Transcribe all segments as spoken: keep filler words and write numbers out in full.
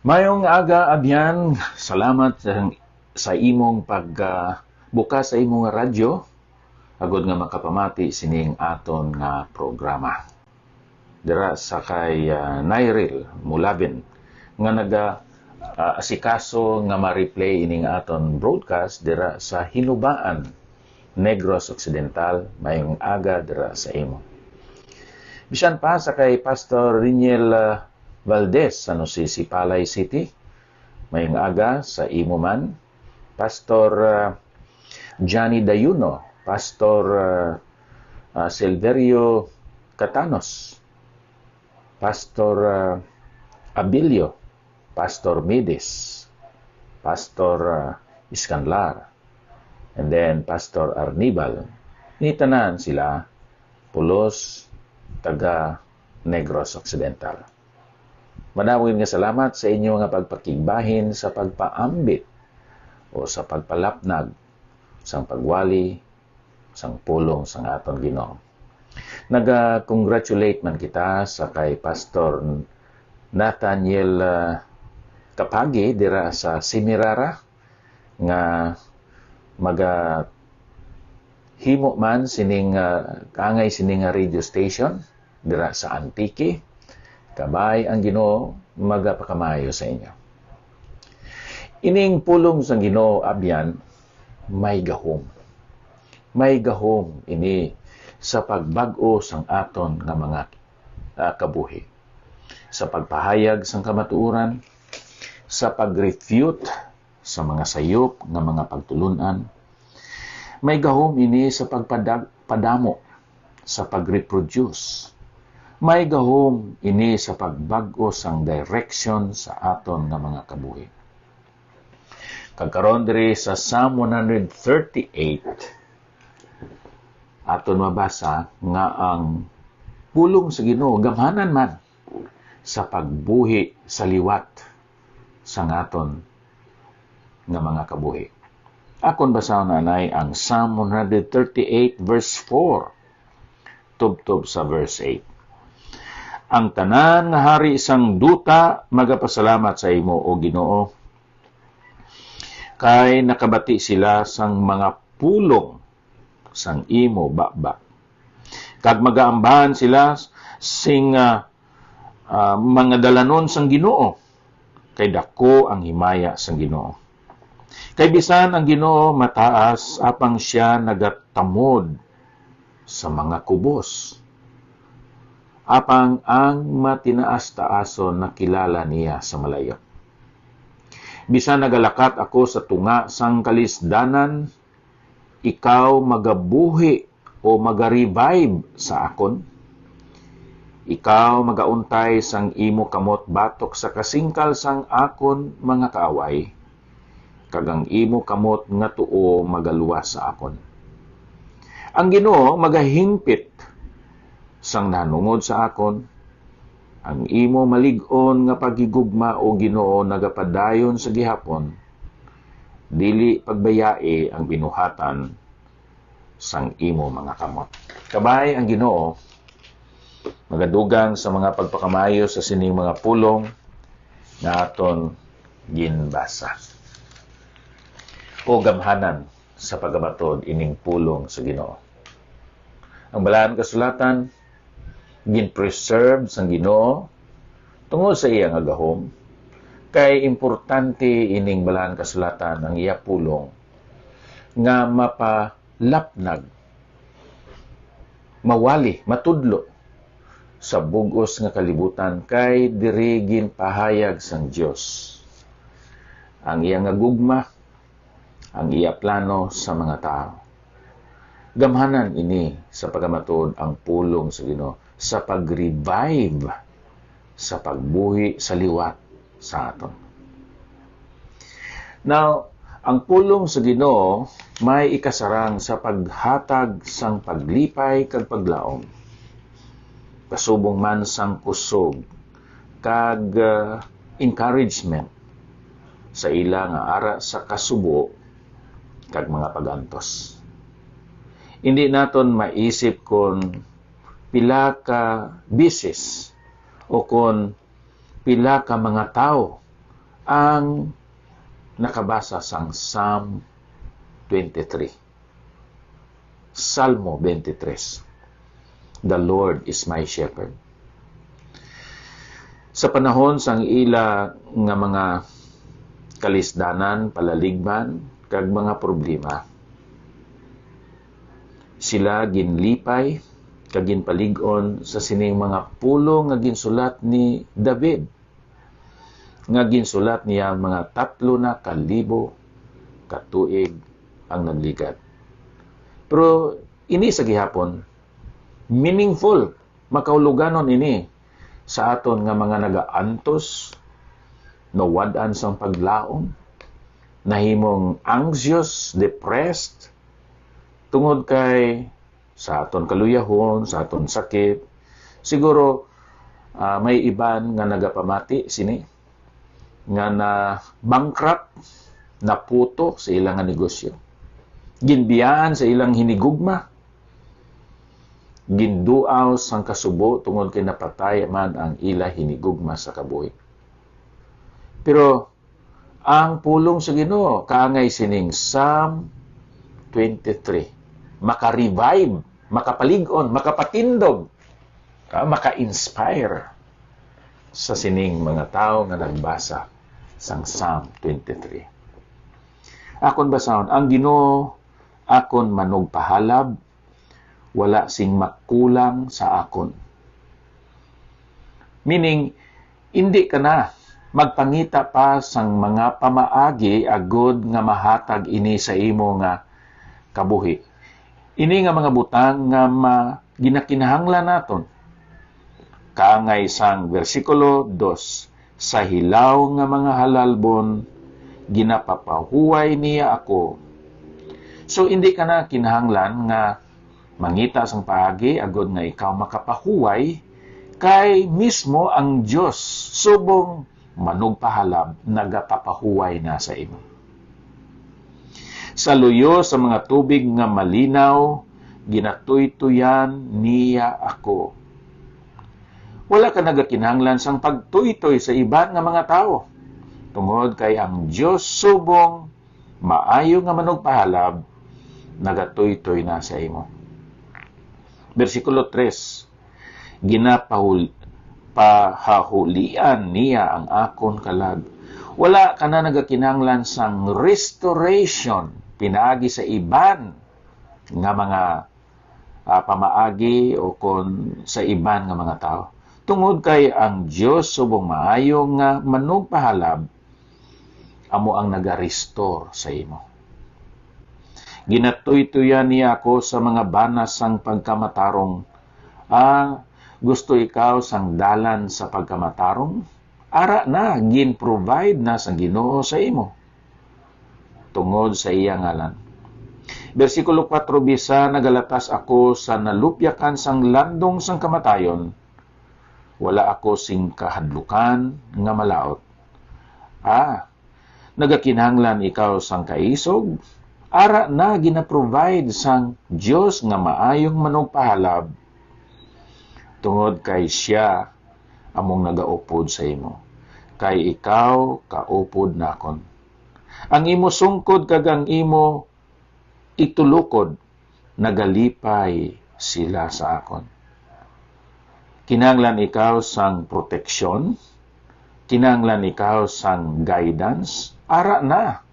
Mayong aga, abyan. Salamat sa, sa imong pag, ah, bukas sa imong radyo, agod nga makapamati sining aton nga programa. Dira sa kay, ah, Nairil Mulabin, nga naga, ah, asikaso nga ma-replay ining aton broadcast dira sa Hinubaan, Negros Occidental. Mayong aga dira sa imo. Bisan pa sa kay Pastor Riniel, ah, Valdez, San Jose Sipalay City. Mayong aga sa imo man. Pastor, ah, Johnny Dayuno, Pastor, ah, ah, Silverio Catanos, Pastor, ah, Abilio, Pastor Midis, Pastor, ah, Iskanlar, and then Pastor Arnibal. Ni tanan sila pulos taga Negros Occidental. Madamo gid nga salamat sa inyo nga pagpakigbahin sa pagpaambit o sa pagpalapnag sang pagwali sang pulong sang aton Ginoo. Naga-congratulate man kita sa kay Pastor Nathaniel, ah, Kapagi dira sa Semirara nga maga himo man sining, ah, kaangay sining nga radio station dira sa Antique. Kabay ang Ginoo magapakamayo sa inyo. Ining pulong sang Ginoo, abyan, may gahom. May gahom ini sa pagbag-o sang aton nga mga, ah, kabuhi, sa pagpahayag sang kamatuoran, sa pag-refute sa mga sayop nga mga pagtulun-an. May gahom ini sa pagpadag-, padamo, sa pag-reproduce. May gahom ini sa pagbag-o sang direction sa aton nga mga kabuhi. Kag karon diri sa Psalm one hundred thirty-eight, aton mabasa nga ang pulong sa Ginoo gamhanan man sa pagbuhi sa liwat sang aton nga mga kabuhi. Akon basahon anay ang Psalm one hundred thirty-eight verse four tubtob sa verse eight. Ang tanan nga hari sang duta magapasalamat sa imo, O Ginoo, kay nakabati sila sang mga pulong sang imo baba, kag magaambahan sila sing, ah, ah, mga dalanon sang Ginoo, kay daku ang himaya sang Ginoo. Kay bisan ang Ginoo mataas, apang sia nagatamod sa mga kubos, apang ang matinaas-taason nakilala niya sa malayo. Bisan nagalakat ako sa tunga sang kalisdanan, ikaw magabuhi o magarevive sa akon. Ikaw magauntay sang imo kamot batok sa kasingkal sang akon mga kaaway, kag ang imo kamot nga tuo magaluwas sa akon. Ang Ginoo magahingpit sang nahanungod sa akon. Ang imo malig-on nga paghigugma, O Ginoo, nagapadayon sa gihapon. Dili pagbayai ang binuhatan sang imo mga kamot. Kabay ang Ginoo magadugang sa mga pagpakamayo sa sining mga pulong nga aton ginbasa. O gamhanan sa pagkamatod ining pulong sa Ginoo. Ang Balaan Kasulatan gin-preserve sang Ginoo tungod sa iya nga gahom, kay importante ining Balaan Kasulatan, ang iya pulong, nga mapalapnag, mawali, matudlo sa bug-os nga kalibutan, kay diri ginpahayag sang Dios ang iya nga gugma, ang iya plano sa mga tawo. Gamhanan ini sa pagkamatuod ang pulong sa Ginoo sa pag-revive sa pagbuhi sa liwat sa aton. Now, ang pulong sa Ginoo may ikasarang sa paghatag sang paglipay kag paglaom, kasubong man sang kusog kag, ah, encouragement sa ila nga ara sa kasubo kag mga pag-antos. Hindi naton maisip kon pila ka beses o kon pila ka mga tawo ang nakabasa sang Psalm twenty-three. Salmo twenty-three. "The Lord is my shepherd." Sa panahon sang ila nga mga kalisdanan, palaligban, kag mga problema, sila ginlipay kag ginpalig-on sa sining mga pulong nga ginsulat ni David, nga ginsulat niya mga tatlo na ka libo ka tuig ang nagligad. Pero ini sa gihapon, meaningful, makahuluganon ini sa aton nga mga nagaantos, nawad-an sang paglaom, nahimong anxious, depressed, tungod kay sa aton kaluyahon, sa aton sakit. Siguro, ah, may iban nga nagapamati sini, nga na-bankrupt, naputo sa ilang nga negosyo. Ginbiyaan sa ilang hinigugma. Ginduaw sang kasubo tungod kay napatay man ang ila hinigugma sa kabuhi. Pero ang pulong sa Ginoo kaangay sining Psalm twenty-three, maka-revive, makapalig-on, makapatindog, ah, maka-inspire sa sining mga tawo nga nagbasa sang Psalm twenty-three. Akon basahon, ang Ginoo akon manugpahalab, wala sing makulang sa akon. Meaning, indi ka na magpangita pa sang mga pamaagi agod nga mahatag ini sa imo nga kabuhi. Ini nga mga butang nga ma-, ginakinahanglan naton. Kaangay sang bersikulo dos, "Sa hilaw nga mga halalbon, ginapapahuway niya ako." So, hindi ka na kinahanglan nga mangita sang paagi agod nga ikaw makapahuway, kay mismo ang Dios subong manugpahalab nagapapahuway na sa imo. "Sa luyo sa mga tubig nga malinaw, ginatuytoyan niya ako." Wala ka nagakinahanglan sang pagtuytoy sa iban nga mga tawo, tungod kay ang Dios subong maayo nga manugpahalab nagatuytoy na sa imo. Bersikulo tres, "Ginapahul-, pahahulian niya ang akon kalag." Wala ka na nagakinahanglan sang restoration pinaagi sa iban nga mga, ah, pamaagi o kon sa iban nga mga tawo, tungod kay ang Dios subong maayo nga manugpahalab amo ang naga-restore sa imo. "Ginatuytoyan niya ako sa mga banas sang pagkamatarong." Ah, gusto ikaw sang dalan sa pagkamatarong? Ara na, gin-provide na sang Ginoo sa imo tungod sa iya ngalan. Bersikulo kuwatro, "Bisan nagalatas ako sa nalupyakan sang landong sang kamatayon, wala ako sing kahadlukan nga malaut." Ah, nagakinahanglan ikaw sang kaisog? Ara na, gina-provide sang Dios nga maayong manugpahalab, tungod kay sia among nagaupod sa imo, kay ikaw kaupod nakon. Ang imo sungkod kag ang imo itulukod, nagalipay sila sa akon. Kinahanglan ikaw sang proteksyon? Kinahanglan ikaw sang guidance? Ara na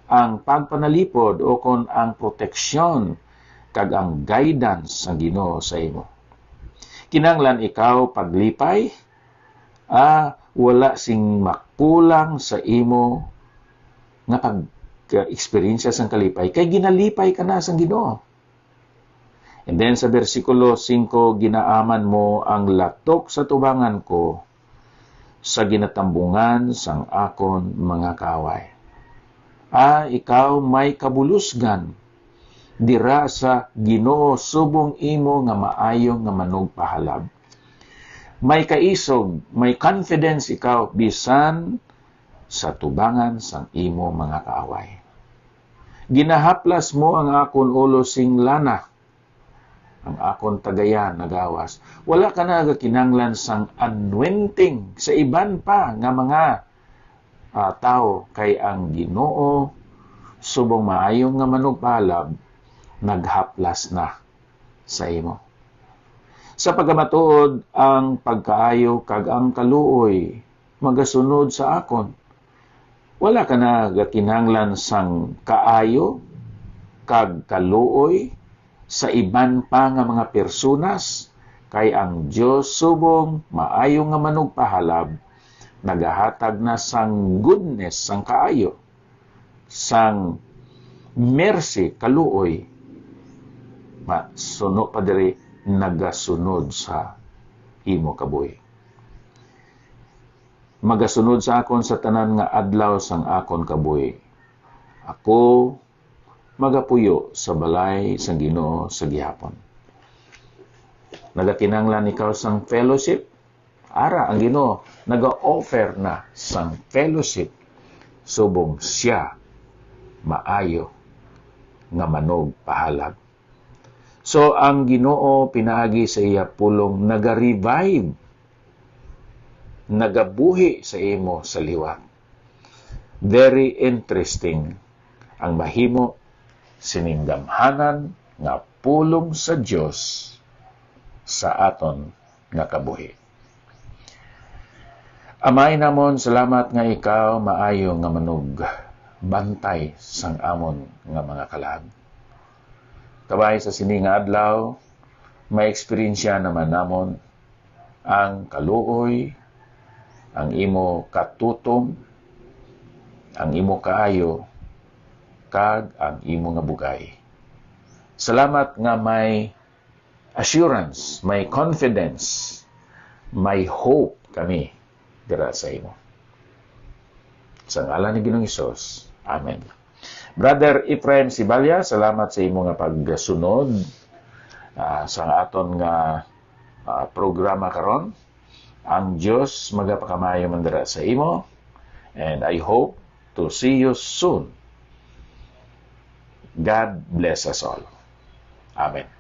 ang pagpanalipod ukon ang proteksyon kag ang guidance sang Ginoo sa imo. Kinahanglan ikaw paglipay? Ah, wala sing makulang sa imo nga pag-eksperyensya sang kalipay, kay ginalipay ka na sang Ginoo. And then sa bersikulo singko, "Ginaaman mo ang latok sa tubangan ko sa ginatambungan sang akon mga kaaway." Ah, ikaw may kabulusgan dira sa Ginoo subong imo nga maayo nga manugpahalab. May kaisog, may confidence ikaw bisan sa tubangan sang imo mga kaaway. "Ginahaplas mo ang akon ulo sing lana, ang akon tagayan nagawas." Wala ka na nagakinahanglan sang anointing sa iban pa nga mga, ah, tawo, kay ang Ginoo, subong maayo nga manugpalab, naghaplas na sa imo. Sa pagkamatuod, ang pagkaayo kag ang kaluoy magasunod sa akon. Wala ka na gakinahanglan sang kaayo kag kaluoy sa iban pa nga mga personas, kay ang Dios subong maayo nga manugpahalab nagahatag na sang goodness, sang kaayo, sang mercy, kaluoy, ma-, suno pa diri, nagasunod sa imo kabuhi. Magasunod sa akon sa tanan nga adlaw sang akon kabuhi. Ako magapuyo sa balay sang Ginoo sa gihapon. Nagakinahanglan ikaw sang fellowship? Ara, ang Ginoo naga-offer na sang fellowship subong sia maayo nga manugpahalab. So, ang Ginoo pinaagi sa iya pulong naga-revive, nagabuhi sa imo sa liwat. Very interesting ang mahimo sining gamhanan nga pulong sa Dios sa aton nga kabuhi. Amay namon, salamat nga ikaw maayo nga manugbantay sang amon nga mga kalag. Kabay sa sini nga adlaw, may eksperyensya naman namon ang kaluoy, ang imo katutom, ang imo kaayo, kag ang imo nga bugay. Salamat nga may assurance, may confidence, may hope kami dira sa imo. Sa ngalan ni Ginoong Hesus, amen. Brother Ephraim Sibalya, salamat sa imo nga pagsunod, ah, sa aton nga, ah, programa karon. Ang Dios magapakamayo man dira sa imo, and I hope to see you soon. God bless us all. Amen.